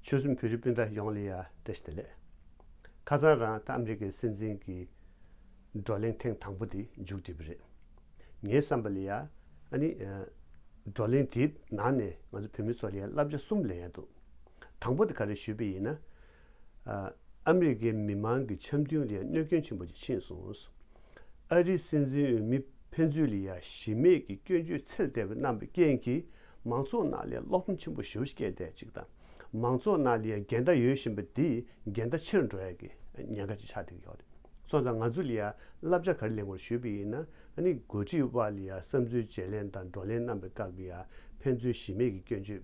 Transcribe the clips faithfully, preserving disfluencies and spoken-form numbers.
ཆོལ་གསུམ་བོད་རིགས་སྤུན་ཟླ་ཡོངས་ལ་ཡ་བཀྲ་ཤིས་བདེ་ལེགས། ཁ་སང་རང་ད་ཨ་མི་རི་ཀའི་སྲིད་འཛིན་གྱི་བགྲོ་གླེང་ཐེངས་དང་པོ་དེ་མཇུག་བསྒྲིལ་བ་རེད། ངའི་བསམ་པ་ལ་ཡ་ཨ་ནི་ཨ་བགྲོ་གླེང་དེའི་ནང་ནས་ང་ཚོ་བོད་མི་ཚོ་ལ་ཡ་བསླབ་བྱ་གསུམ་ལེན་ཡ་འདུག། དང་པོ་དེ་ག་རེ་ཞུས་པ་ཡིན་ན། ཨ་ཨ་མི་རི་ཀའི་མི་མང་གི་འཆམ་མཐུན་ལ་ཡ་གནོད་སྐྱོན་ཆེན་པོ་ཅིག་ཕྱིན་སོང་། ཨ་རིའི་སྲིད་འཛིན་འོས་མི་ཕན་ཚུན་ལ་ཡ་གཞི་མེད་ཀྱི་སྐྱོན་བརྗོད་ཚད་ལྡན་པ་གནང་བའི་རྐྱེན་གྱིས་མང་ཚོགས་ནང་ལ་ཡ་བློ་ཕམ་ཆེན་པོ་ཞེ་པོ་ཞིག་སྐྱེས་བསྡད་ཅིག་དང་། མང་ཚོགས་ནང་ལ་ཡ་འགལ་ཟླ་ཡོད་བཞིན་པ་འདི་འགལ་ཟླ་ཆེར་འགྲོ་ཡ་གི་ཉེན་ཁ་ཅིག་ཆགས་བསྡད་ཀྱི་ཡོད་རེད། སོང་ཙང་ང་ཚོ་ལ་ཡ་བསླབ་བྱ་ག་རེ་ལེན་དགོས་རེད་ཞུས་པ་ཡིན་ན། ཨ་ནི་འགོ་ཁྲིད་དབར་ལ་ཡ་བསམ་ཚུལ་བརྗེ་ལེན་དང་བགྲོ་གླེང་གནང་བའི་སྐབས་ལ་ཡ་ཕན་ཚུན་གཞི་མེད་ཀྱི་སྐྱོན་བརྗོད་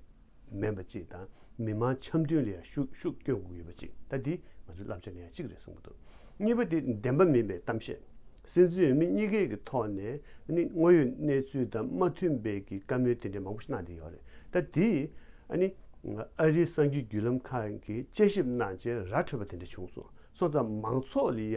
མིན་པ་གཅིག་དང་། མི་མང་འཆམ་མཐུན་ལ་ཡང་ཤུགས་ཤུགས་སྐྱོན་དགོས་ཡོད་པ་གཅིག། ད་འདི་ང་ཚོས་བསླབ་བྱ་ལེན་ཡ་གཅིག་རེད་བསམ་གྱི་འདུག། གཉིས་པ་དེ་བདེན་པ་མིན་པའི་གཏམ་བཤད། སྲིད་འཛིན་འོས་མི་གཉིས་ཀའི་གི་ཐོག་ནས་ཨ་ནི་དངོས་ཡོད་གནས་ཚུལ་དང་མ་མཐུན་པའི་གི་བཀའ་མོལ་དེ་འདྲའི་མང་པོ་ཞིག་གནང་བསྡད་ཡོད་རེད། ད་འདི་ཨ་ནི་ཨ་རིའི་གསར་འགྱུར་བརྒྱུད་ལམ་ཁག་གིས་དཔྱད་ཞིབ་གནང་རྗེས་ར་འཕྲོད་པ་དེ་འདྲ་བྱུང་སོང་། སོང་ཙང་མང་ཚོགས་ལ་ཡ་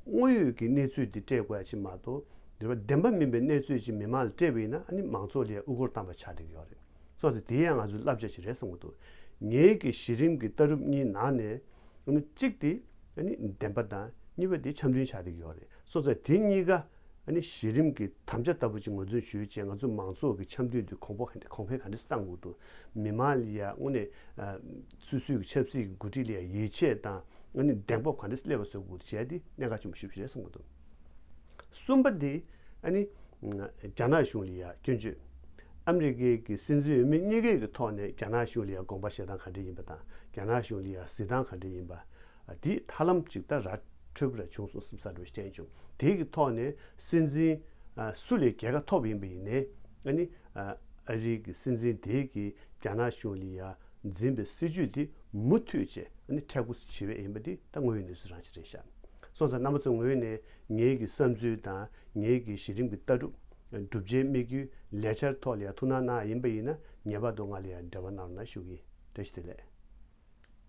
དངོས་ཡོད་ཀྱི་གནས་ཚུལ་འདི་སྤྲད་དགོས་ཡ་ཅིག་མ་གཏོགས། འདི་བདེན་པ་མིན་པའི་གནས་ཚུལ་ཅིག་མི་མང་ལ་སྤྲད་པ་ཡིན་ན་ཨ་ནི་མང་ཚོགས་ལ་ཡ་དབུ་སྐོར་བཏང་བ་ཆགས་བསྡད་ཀྱི་ཡོད་རེད། སོང་ཙང་དེ་ཡང་ང་ཚོའི་བསླབ་བྱ་ཞིག་རེད་བསམ་གྱི་འདུག། ངེད་ཀྱི་གཞི་རིམ་གྱི་ལྟ་གྲུབ་གཉིས་ནང་ནས་ཨ་ནི་གཅིག་དེ་ཨ་ནི་བདེན་པ་དང་གཉིས་པ་དེ་འཆམ་མཐུན་ཆགས་བསྡད་ཀྱི་ཡོད་རེད། སོང་ཙང་དེ་གཉིས་ཀ་ཨ་ནི་གཞི་རིམ་གྱི་དམ་བཅའ་ལྟ་བུ་ཅིག་ངོས་འཛིན་ཞུས་བྱས། ང་ཚོ་མང་ཚོགས་ཀྱི་འཆམ་མཐུན་དེ་གོང་འཕེལ་གང་འདྲ་གོང་འཕེལ་གང་འདྲ་གཏང་དགོས་འདུག། མི་མང་ལ་ཡ་དངོས་གནས་ཨ་སོ་སོའི་གི་ཆབ་སྲིད་ཀྱི་འགོ་ཁྲིད་ལ་ཡ་ཡིད་ཆེས་དང་ཨ་ནི་གདེང་སྤོབས་གང་འདྲ་སླེབས་པ་བཟོ་དགོས་འདུག་བྱས་ཏེ་གནད་འགག་ཆེན་པོ་ཞེ་པོ་ཞིག་རེད་བསམ་གྱི་འདུག། གསུམ་པ་དེ་ཨ་ནི་རྒྱ་ནག་གཞུང་ལ་ཡ་སྐྱོན་བརྗོད། ཨ་མི་རི་ཀའི་གི་སྲིད་འཛིན་འོས་མི་གཉིས་ཀའི་གི་ཐོག་ནས་རྒྱ་ནག་གཞུང་ལ་ཡ་དགོངས་པ་བཞེས་སྟངས་ག་འདྲ་ཡིན་པ་དང་། རྒྱ་ནག་གཞུང་ལ་ཡ་གཟིགས་སྟངས་ག་འདྲ་ཡིན་པ། ཨ་དེ་ཧ་ལམ་ཅིག་ད་ར་འཕྲོད་པོ་ར་བྱུང་སོང་བསམ་ས་རེ་བ་དྲན་བྱུང་། དེའི་གི་ཐོག་ནས་སྲིད་འཛིན་ཨ་སུ་ལ་རྒྱལ་ཁ་ཐོབ་ཡིན་པ་ཡིན་ནའི་ཨ་ནི་ཨ་ཨ་རིའི་གི་སྲིད་འཛིན་དེའི་གི་རྒྱ་ནག་གཞུང་ལ་ཡ་འཛིན་པའི་སྲིད་ཇུས་དེ་མུ་མཐུད་བྱས་ཨ་ནི་མཁྲེགས་པོ་བྱེད་པ་ཡིན་པ་དེ་ད་དངོས་ཡོད་གནས་ཚུལ་རང་ཞིག་རེད་ཤག། སོང་ཙང་རྣམ་པ་ཚོའི་ངོས་ནས་ངེད་ཀྱི་བསམ་ཚུལ་དང་ངེད་ཀྱི་གཞི་རིམ་གྱི་ལྟ་གྲུབ། བསྒྲུབ་བྱའི་དམིགས་ཡུལ། ལས་འཆར་ཐོག་ལ་ཡང་ཐུགས་སྣང་གནང་ཡིན་པ་ཡིན་ན་ངེས་པར་དུ་ང་ལ་ཡང་འབྲེལ་བ་གནང་རོགས་གནང་ཞུ་གི་ཡིན། བཀྲ་ཤིས་བདེ་ལེགས།